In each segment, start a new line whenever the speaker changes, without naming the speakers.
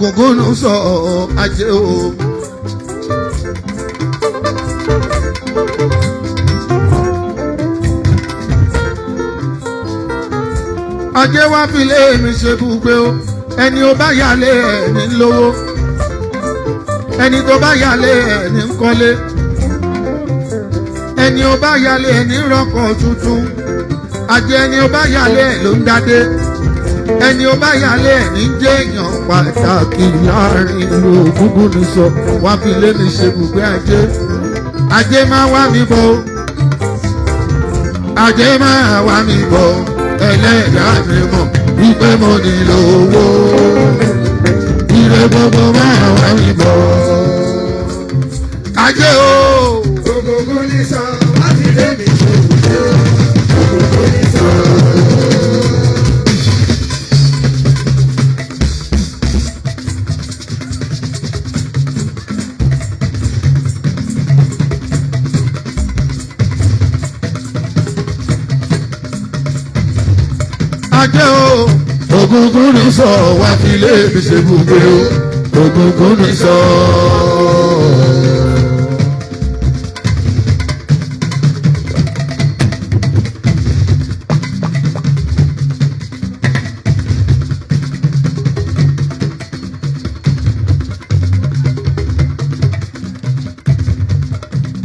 Ògúngúnú sọ ajé o. Ajé wá fi lé mi ṣe bùgbé o. Ẹni ó bá yálé ẹ̀ ní lówó. Ẹni tó bá yálé ẹ̀ ní kọ́lé. Ẹni ó bá yálé ẹ̀ ní rọ́kọ̀ tuntun. Ajé ẹni ó bá yálé ẹ̀ ló ń dádé. Ẹni ó bá yálé ẹ̀ ní jẹ́ èèyàn pàtàkì láàrin ìlú. Ògúngúnú sọ wá fi lé mi ṣe bùgbé ajé. Ajé máa wá mi bọ̀ o. Ajé máa wá mi bọ̀ o. Ẹlẹ́dàá mi mọ̀ wípé mo nílò owó. Ire gbogbo máa wá mi bọ̀. Ajé o.
Ògúngúnú sọ wá fi lé mi ṣe bùgbé o. Ògúngúnú sọ.
Ajé o. Ògúngúnú sọ wá fi lé mi ṣe bùgbé o. Ògúngúnú sọ.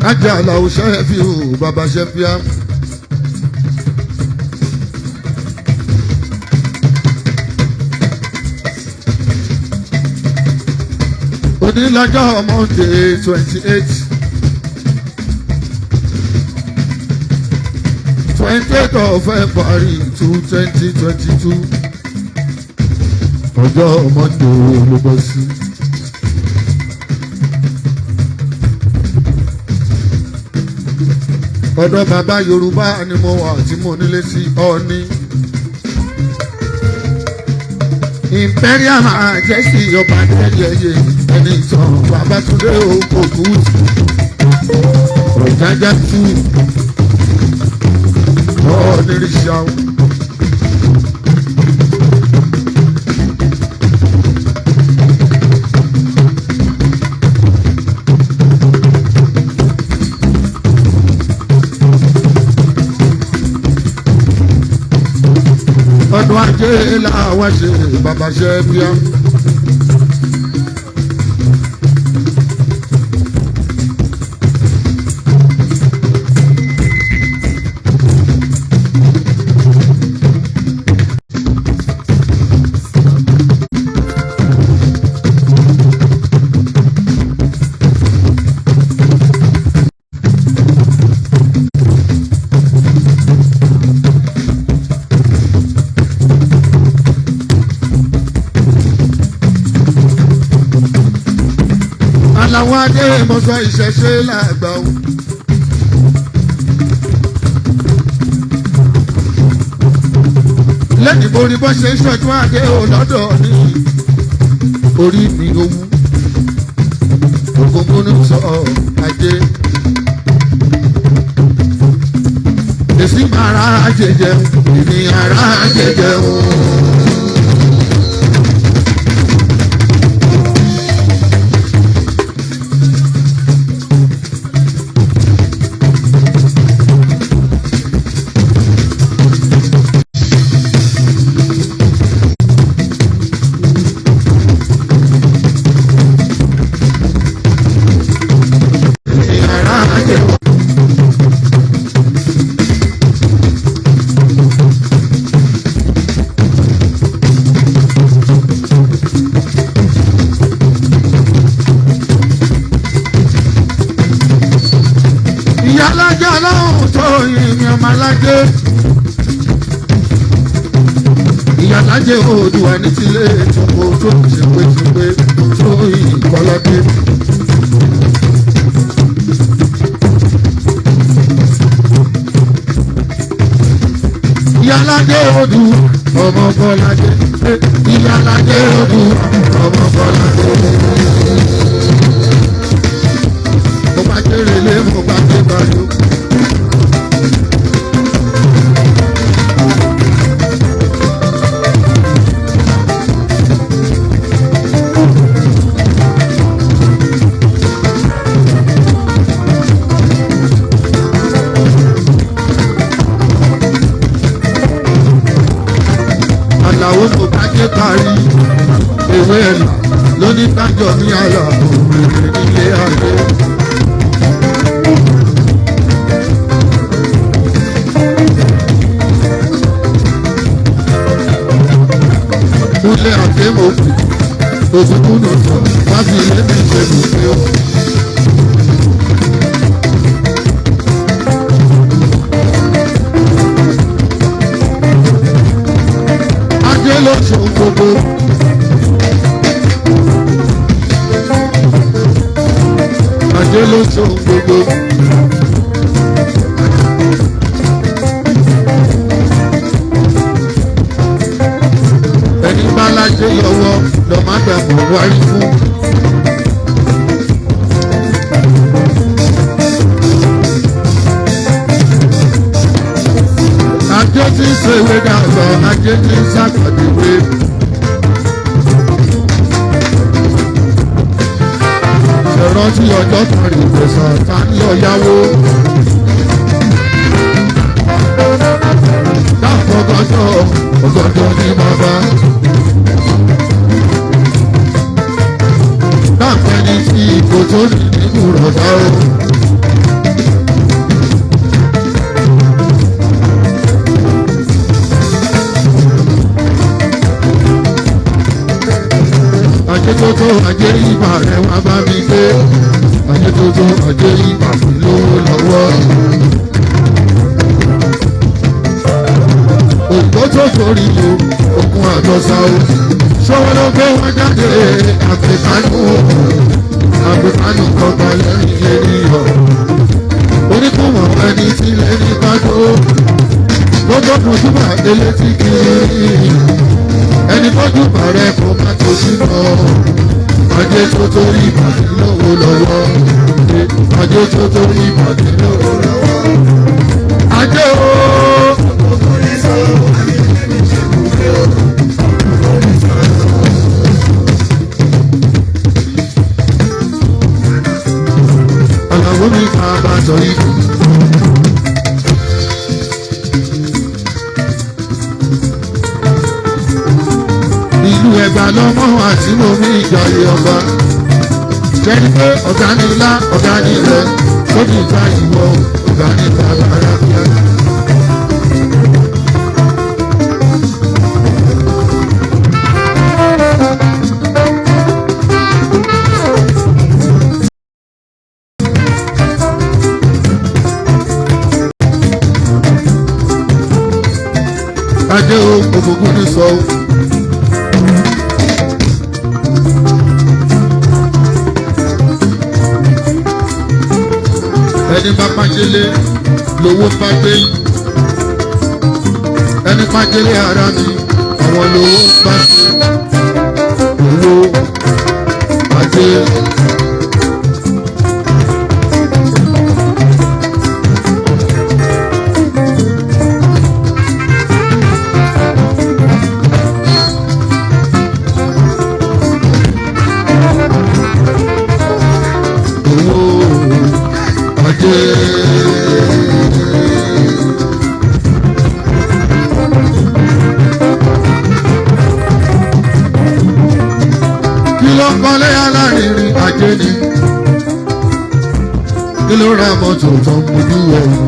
Ajé àlàó ṣẹ́fì o, bàbá ṣẹ́fìá. Òní lọ́jọ́ Monday 28. 28 of February 2022. Ọjọ́ Monday ló bọ́ sí. Ọ̀dọ̀ bàbá Yorùbá ni mo wà tí mo nílé sí Ọ̀ọ̀ni. Imperial Majesty ọba Adéyẹyè ẹni ìtàn Babátúndé Ògúnwùsì. Ọ̀jájá tú Ọ̀ọ́nìrìṣà. Ọdún ajé làwọn ṣe bàbá ṣe bíá. Àlàwọn adé mọ̀sán ìṣẹ̀ṣe làgbà o. Lẹ́yìn borí bọ́ ṣe ń ṣọdún adé o lọ́dọ̀ ní orí mi owú. Ògúngúnú sọ ajé. Èsì máa ra jẹjẹun, èmi ara jẹjẹun. Èmi ara jẹjẹun. Ìyá alájẹ ọlọ́run tó yin mi ọmọ alájẹ. Ìyá alájẹ Oòduà ní tilé ìtúkọ tó ṣèpéṣepé tó yin kọ́lọ́dé. Ìyá alájẹ Oòduà ọmọ Bọ́ládé. Ìyá alájẹ Oòduà ọmọ Bọ́ládé. Mo bá jèrè lé mo bá dé báyọ̀. Ewé ẹ̀là lóní kájọ ní àlà òwúrẹ̀ nílé ayé. Kúnlé àtẹ́mọ̀kù òkùnkùn sọ wá sí ilé mi ṣe bùkún o. Ajé ló ṣòun gbogbo. Ajé ló ṣòun gbogbo. Ẹni bá lájé lọ́wọ́ lọ má dàpọ̀ wárí fún. Ajé tí ń ṣèwé dàgbà, ajé tí ń ṣàkàdéwé. Ṣèrántí ọjọ́ kan rí ìgbésàn tá ń lọ yáwó. Dáàbò ọgọ́jọ́ ọgọ́jọ́ ní bàbá. Dáàbò ẹni tí ipò tó ní nínú rọ̀dá o. Ajé tó tó ajé ìbà rẹ̀ wá bá mi gbé. Ajé tó tó ajé ìbà mi lówó lọ́wọ́. Ògbó tó torí lo okun àjọsà o. Ṣọwọ́ ló gbé wọn jáde àpèkánú. Àpèkánú kọ̀ọ̀kan lẹ́yìn ènìyàn. Oníkùnmọ̀ ẹni tí lẹ́ni bá tó. Gbogbo kan túbà délé tí kiri. Ẹni tọ́jú bàrẹ̀ kò má tó sínú. Ajé tó torí ìbàdí lówó lọ́wọ́. Ajé tó torí ìbàdí lówó lọ́wọ́. Ajé o. Àlàó mi ká bá sọ yìí. Ìlú Ẹ̀gbá lọ́mọ àti mòmí ìjàyè ọba. Jẹ́ni pé ọ̀gá ni ńlá ọ̀gá ni rẹ̀ sódì ìta ìwọ ọ̀gá ni bàbá rábíà. Ajé o, ògùngùn ní sọ o. Ẹni bá pàjélé lówó bá gbé, ẹni pàjélé ara mi àwọn lówó bá ṣe owó ajé. Owó ajé. Kí ló ń kọ́lé alárinrin ajé ni? Kí ló ra mọ́tò tó ń mojú ẹ̀rù?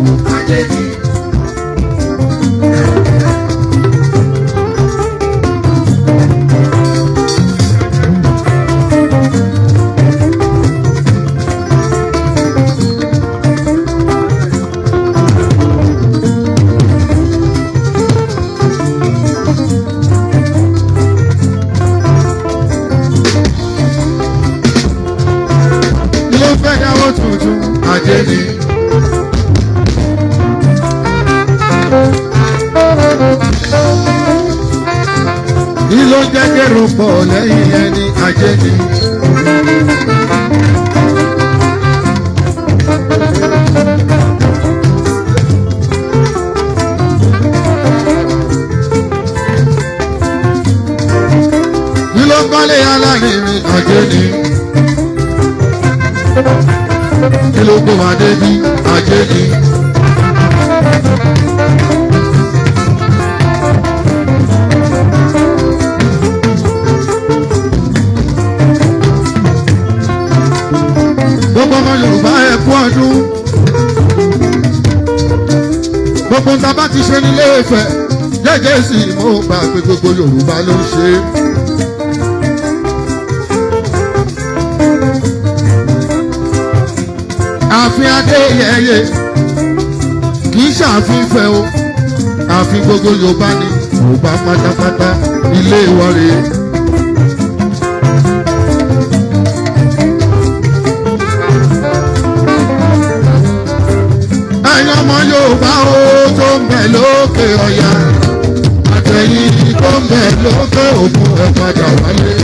Kí ló fẹ́ yàwó tuntun ajé ni? Kí ló jẹ́ kérò pọ̀ lẹ́yìn ẹni ajé ni? Kí ló kọ́lé alárinrin ajé ni? Kí ló gbé wa débi ajé ni? Gbogbo ń ta bá ti ṣe nílé Ifẹ̀ jẹ́jẹ́ sí mo gbà pé gbogbo Yorùbá ló ń ṣe. Ààfin Adéyẹyè kì í ṣààfin Ifẹ̀ o, ààfin gbogbo Yorùbá ni, Yorùbá pátápátá ilé wa rèé. Ẹ̀yin ọmọ Yorùbá o tó ń bẹ lókè ọya, àtẹ̀yìn tó ń bẹ lókè òkun, ẹ padà wálé.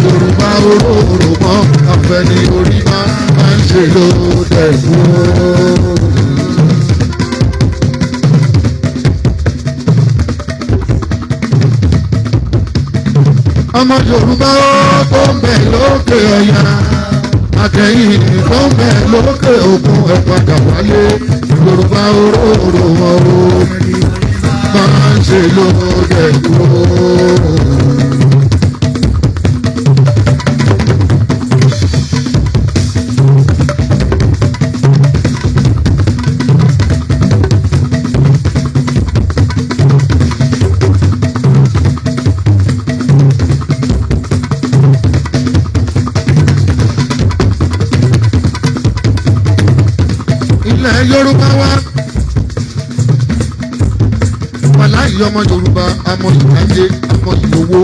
Yorùbá orórò mọ́ àfẹni orí máa ń ṣe ló dẹ̀kú. Ọmọ Yorùbá o tó ń bẹ lókè ọya, àtẹ̀yìn tó ń bẹ lókè òkun, ẹ padà wálé. Yorùbá orórò mọ́ o máa ń ṣe ló dẹ̀kú. Ilẹ̀ Yorùbá wa wàláhì ọmọ Yorùbá àmọ́ ìdájé àmọ́ ìlówó.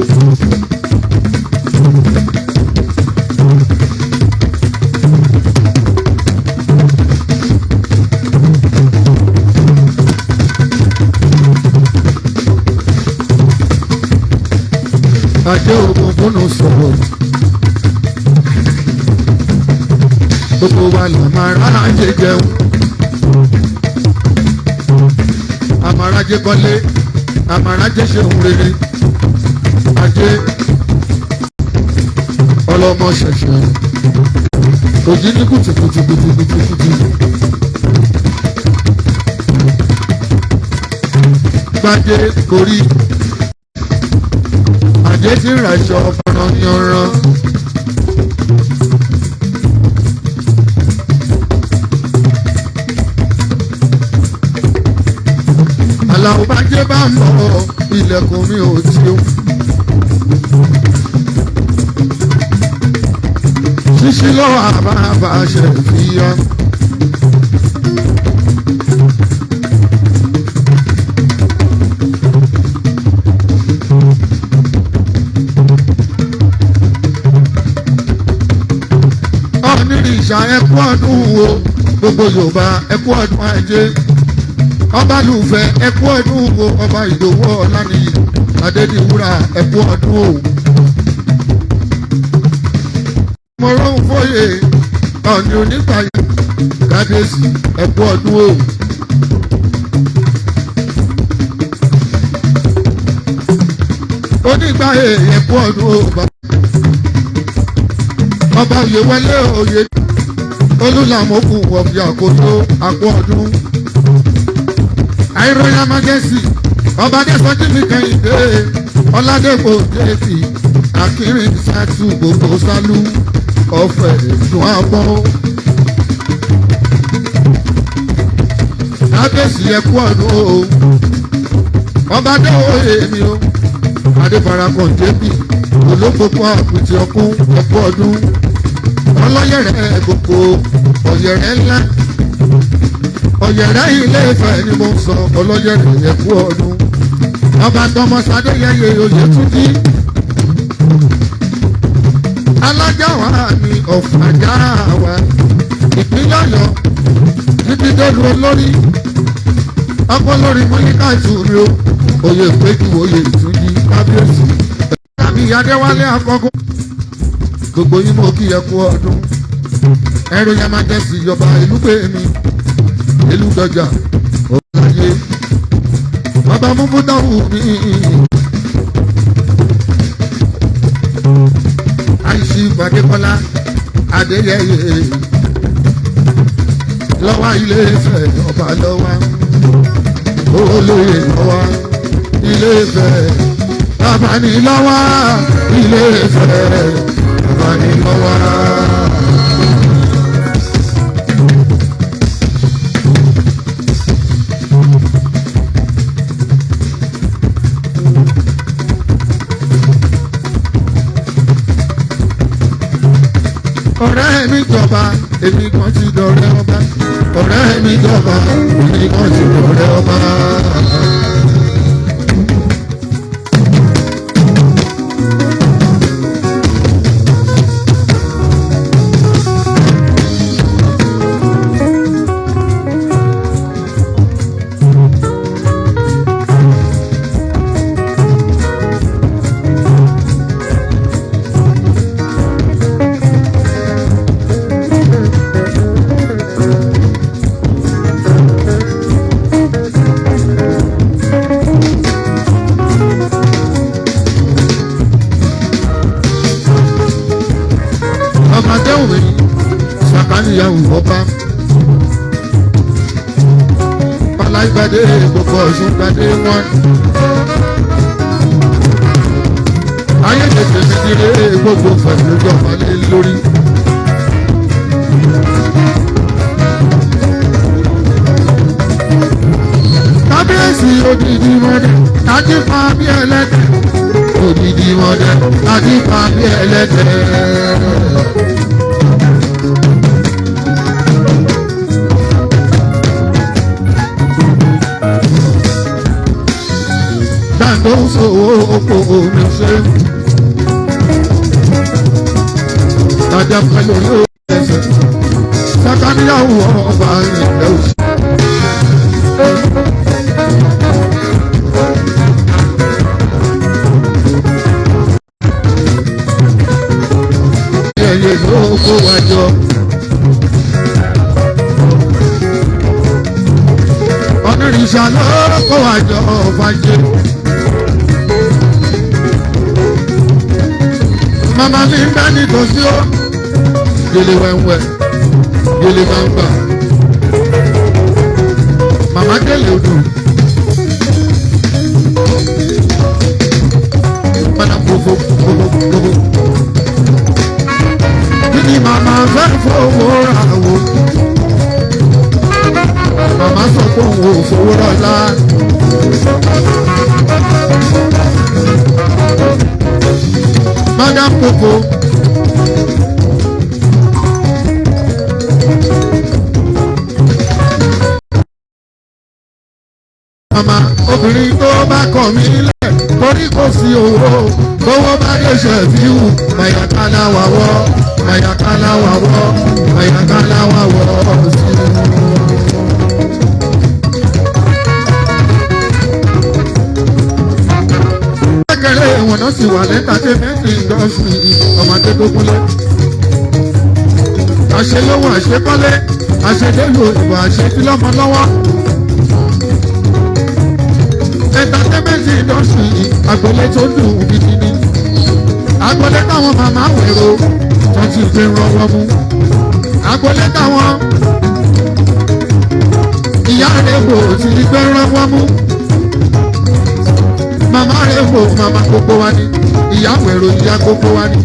Ajé ogun kúnnù sọ̀rọ̀ gbogbo wa là máa rájẹ jẹun, àmàràjẹ kọ́lé, àmàràjẹ ṣeun rere, ajé ọlọ́mọ ṣẹ̀ṣẹ̀ òjì ní kùtùkùtù kùtùkùtù. Gbadé korí ajé tí ń raṣọ ọ̀ràn yanran. Àlàó bá jẹ́ bá ń bọ̀ ilẹ̀kùn mi ò tí o. Ṣíṣí lọ́wọ́ àbábà ṣe fi yá. Onírìṣà ẹkú ọdún wo, gbogbo Yorùbá ẹkú ọdún ajé. Ọba lùfẹ́ ẹkú ọdún wo, ọba Ìdòwú Ọláníyì Adédìwúrà ẹkú ọdún o. Mọ̀rọ̀hún fòye ọ̀nì onígbàyà kábíyèsí ẹkú ọdún o. Onígbàyè ẹkú ọdún o bàbá. Ọba òye wọlé òye olùlàmókù ọ̀fì àkótó àkó ọdún. Royal Majesty ọba Adésọjí mi Kẹ́hìndé Ọládépò jp Akínrin sátú gbogbo sálú ọ̀fẹ́ ìdùn àbọ̀. Kábíyèsí ẹkú ọdún o, ọba adéwòye mi o, Adéfarakàn jp olókòkò àpìtì ọkún ẹkú ọdún. Ọlọ́yẹ̀rẹ̀ gbogbo ọ̀yẹ̀rẹ̀ ńlá ọ̀yẹ̀rẹ̀ ilé Ifẹ̀ ni mo ń sọ, ọlọ́yẹ̀rẹ̀ ẹkú ọdún. Ọba Thomas Adéyẹyè Oyètúnjí alájà wa mi ọ̀fàjà wa ìpínlẹ̀ Ọ̀yọ́ títí dẹ́lu olórí ọkọ lórí mọ́líkàtù mi o, oyè péjú Oyètúnjí kábíyèsí tàbí Adéwálé akọkọ gbogbo yín mo kí ẹ kú ọdún. Ẹrù yẹn máa jẹ́ sí ìjọba ìlú pé mi ìlú dọjà ọ̀láyé bàbá múfúdáwù mi. Àìsí Adékọ́lá Adéyẹyè lọ́wọ́ Ilé Ifẹ̀ ọba lọ́wọ́ olóyè lọ́wọ́ Ilé Ifẹ̀ bàbá ní lọ́wọ́ Ilé Ifẹ̀ bàbá ní lọ́wọ́. Ọ̀rẹ́ mi jọba, èmi kan ti dọ̀rẹ́ ọba. Ọ̀rẹ́ mi jọba, èmi kan ti dọ̀rẹ́ ọba. Ọba dẹ́wùmí sàkáníyàwó ọba Ọlágbadé gbogbo Ọ̀ṣun gbadé wọn. Ayé tètè mi dire gbogbo pẹ̀lú ìjọba lé lórí. Kábíyèsí odidi mọ́dẹ, tají pa bí ẹlẹ́dẹ̀. Odidi mọ́dẹ, tají pa bí ẹlẹ́dẹ̀. Gbàǹdó ń sòwò oko omi ṣe. Tajà pẹ̀lú orí ẹsẹ̀. Sàkáníyàwó ọba ìlẹ̀ òsì. Ẹyẹ ló kó wa jọ. Onírìṣà ló kó wa jọ fàjẹ́. Màmá mi ń bẹ́ nítòsí ó. Gèlè wẹ̀wẹ̀, gèlè gbangba. Màmá gèlè odò. Padà gbogbo gbogbo gbogbo. Kí ni màmá fẹ́ fowó ra wo? Màmá sọ pé òun ò fowó rọlá. Madam Popo. Màmá obìnrin tó bá kọ̀ mí lẹ̀ torí kò sí owó gbowó bá dé ṣẹ̀fíù màyàkálá wà wọ́ màyàkálá wà wọ́ màyàkálá wà wọ́ sí i. Kékeré wọn náà sì wà lẹ́ńtàtẹ́mẹ́ǹtì ìdọ́sìn ọmọdé tó kúnlẹ̀. Àṣelówó àṣekọ́lé àṣedélò ìwà àṣefílọ́mọ lọ́wọ́. Entertainment industry agbolé tó dùn gidi ni. Agbolé táwọn màmá wèrò tó ti gbé rọwọ́ mú. Agbolé táwọn ìyá rẹ̀ wò ti gbé rọwọ́ mú. Màmá rẹ̀ wò màmá gbogbo wa ni. Ìyá wèrò ìyá gbogbo wa ni.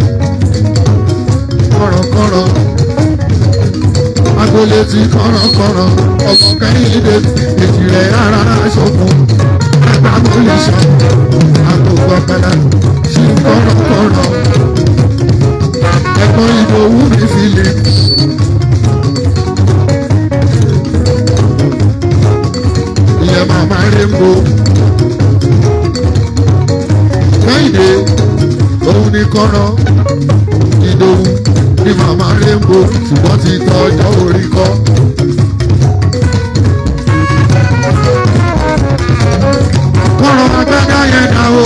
Kọ̀rọ̀kọ̀rọ̀ agbolé ti kọ̀rọ̀kọ̀rọ̀ ọmọ kẹ́hìndé èjì rẹ̀ ara ṣòfò agbábọ́lẹ̀ṣọ́ agbègbè ọ̀kadà sí kọ̀rọ̀kọ̀rọ̀ ẹ̀gbọ́n ìdòwú mi fi lè. Ìyẹn màmá Rainbow kẹ́hìndé òun ní kọ́rọ̀ ìdòwú ní màmá Rainbow ṣùgbọ́n ti tọ́jọ́ orí kọ́. Kọ́rọ̀ agbádá yẹn dà o,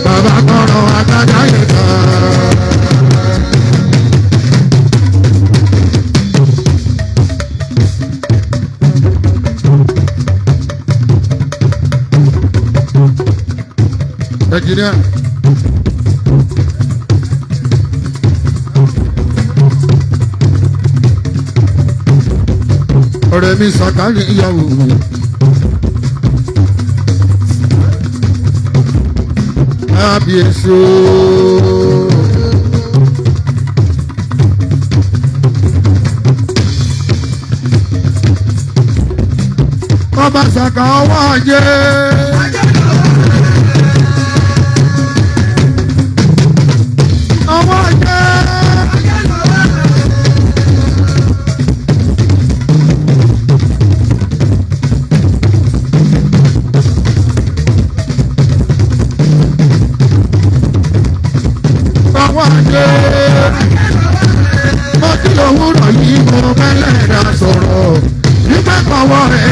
bàbá kọ́rọ̀ agbádá yẹn dà. Engineer. Ọ̀rẹ́ mi sàkáàní ìyàwó mi. Kábíyèsí ooo. Ọba Sàká ọwọ́ ajé. Ọwọ́ ajé.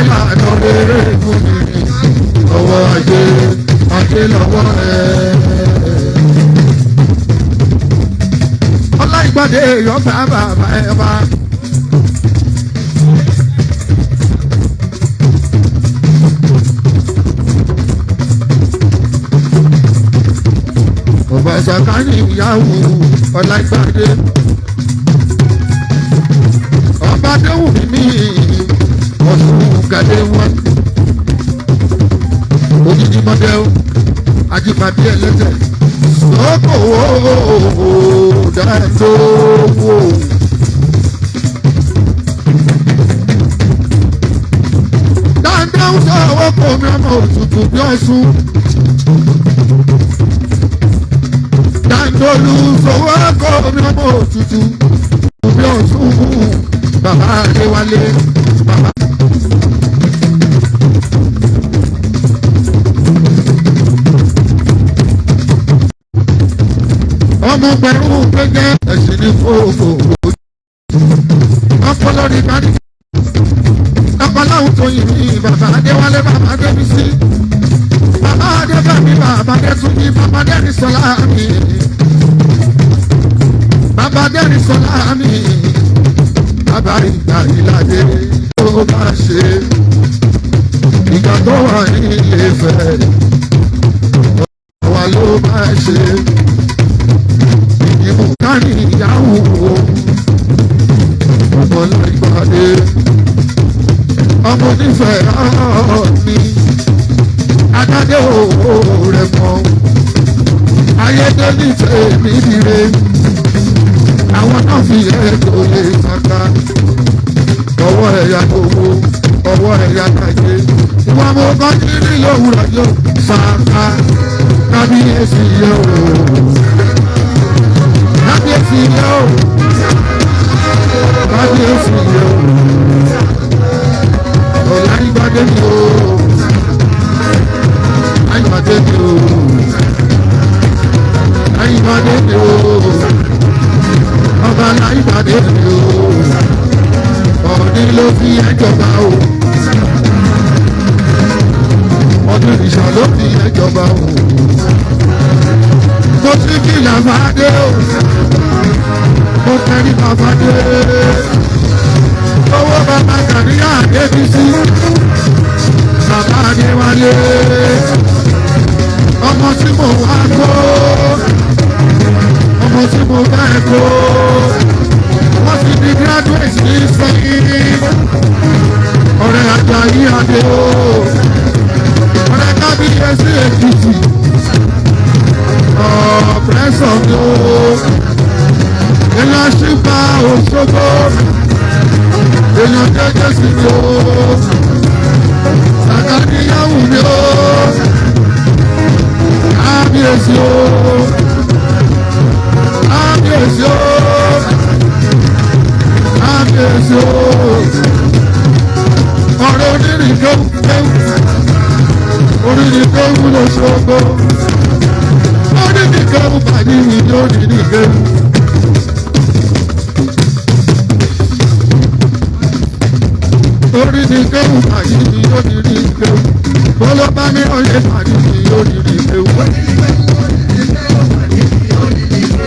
Lànà rere fún mi. Ọwọ́ ajé, ajé lọ́wọ́ ẹ. Ọláìgbàdé yọ̀ọ̀bà bàbá ẹ bá. Ọba Sàkánì ìyàwó Ọláìgbàdé. Ọba Déwùmí mi Ọ̀ṣun gàdé wọn. Òjijì mọ́dẹ́ o, Ajíbàbí ẹlẹ́tẹ̀. Sọ́kòwò dáńdówó. Dáńdó sọ̀wọ́ kò ní ọmọ òtútù bí Ọ̀ṣun. Dáńdólú sọ̀wọ́ kò ní ọmọ òtútù bí Ọ̀ṣun. Bàbá Adéwálé bàbá. Ọmọ pẹ̀lú gbẹ́gẹ́ ẹ̀sìn ní fòfò ọpọlọ ní kárí ọpọlọ́hún tó yìn mí bàbá Adéwálé bàbá Adébísí bàbá Adébẹ̀mí bàbá Adétúnjí bàbá Adérísọlá mi bàbá Adérísọlá mi bàbá ìgbà ìlàdé tó bá ṣe ìgbà tó wà ní Ilé Ifẹ̀ ọ̀wà ló bá ṣe ìdìbò kárí ìyàwó ọmọ láìpàdé ọmọ onífẹ̀ẹ́ mi adájọ́ òwò rẹ̀ mọ́ ayédèlítẹ̀ mi dire àwọn náà fi ẹ̀kọ́ lè sàkà ọwọ́ ẹ̀yà owó ọwọ́ ẹ̀yà kàjé ìwà mo kọ́ kiri lówùrọ̀ yóò sàkà kábíyèsí yóò kábíyèsí yóò kábíyèsí yóò ọ̀làyígbádé mi o àyígbádé mi o àyígbádé mi o ọba àyígbádé mi o ọ̀ní ló fi ẹjọba o ọdún ìṣà ló fi ẹjọba o mo ti kìlà fàdé o mo tẹrí bàbá dé owó bàbá kàríyá Adébísí bàbá Adéwálé ọmọ tí mo wá kó ọmọ tí mo bá ẹ kó wọ́n ti di graduate ní sẹ́yìn ọ̀rẹ́ Àjàyí Adé o ọ̀rẹ́ kábíyèsí Èkìtì ọ̀pẹ́sọ̀ mi o èèyàn ṣùgbọ́n Òṣogbo èèyàn jẹ́jẹ́ sí mi o sàkàníyàwó mi o kábíyèsí o kábíyèsí o kábíyèsí o ọ̀rẹ́ onírìn kéwù kéwù onírìn kéwù lóṣogbo onírìn kéwù bàjí mi ní onírìn kéwù. Orí ni kéwù bàjí mi ó ní rí kéwù. Bọ́lá bá mi ọ̀yẹ́ bàjí mi ó ní rí kéwù.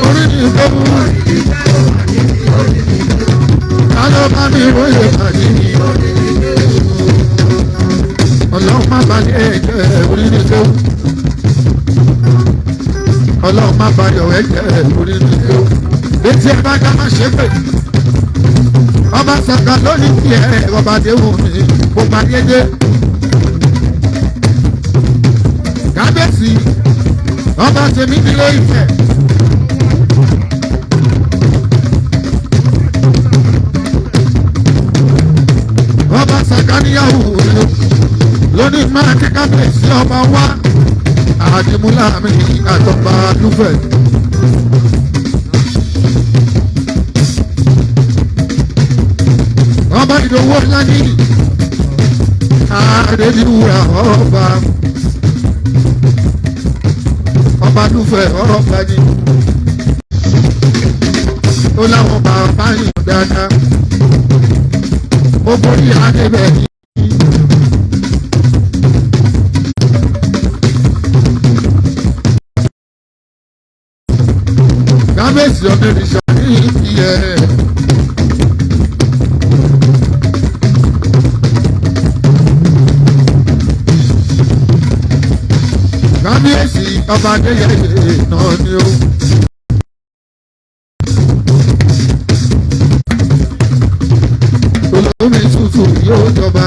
Orí ni kéwù. Kálọ́ bá mi ọ̀yẹ́ bàjí mi ó ní rí kéwù. Ọlọ́run má balẹ̀ ẹ̀jẹ̀ orí ni kéwù. Ọlọ́run má balẹ̀ ẹ̀jẹ̀ orí ni kéwù. Etí ẹ bá dá má ṣe pè. Ọba Sàkà lónìí kí ẹ ọba Adéwùmí kó parí ẹjẹ. Kábíyèsí ọba tèmi nílé Ifẹ̀. Ọba Sàkà níyàwó lónìí máa kí kábíyèsí ọba wá àdìmúlà mi àtọ̀gbà lúfẹ̀. Ọba Ìdòwú Ọláníyì Adédiwúrà ọba ọba lúfẹ̀ ọba ni ó láwọn bàbá yìí dáadáa ó borí adébẹ̀ yìí. Kábíyèsí ọba Adéyẹyè náà ni ó. Olómi tútù yóò jọba.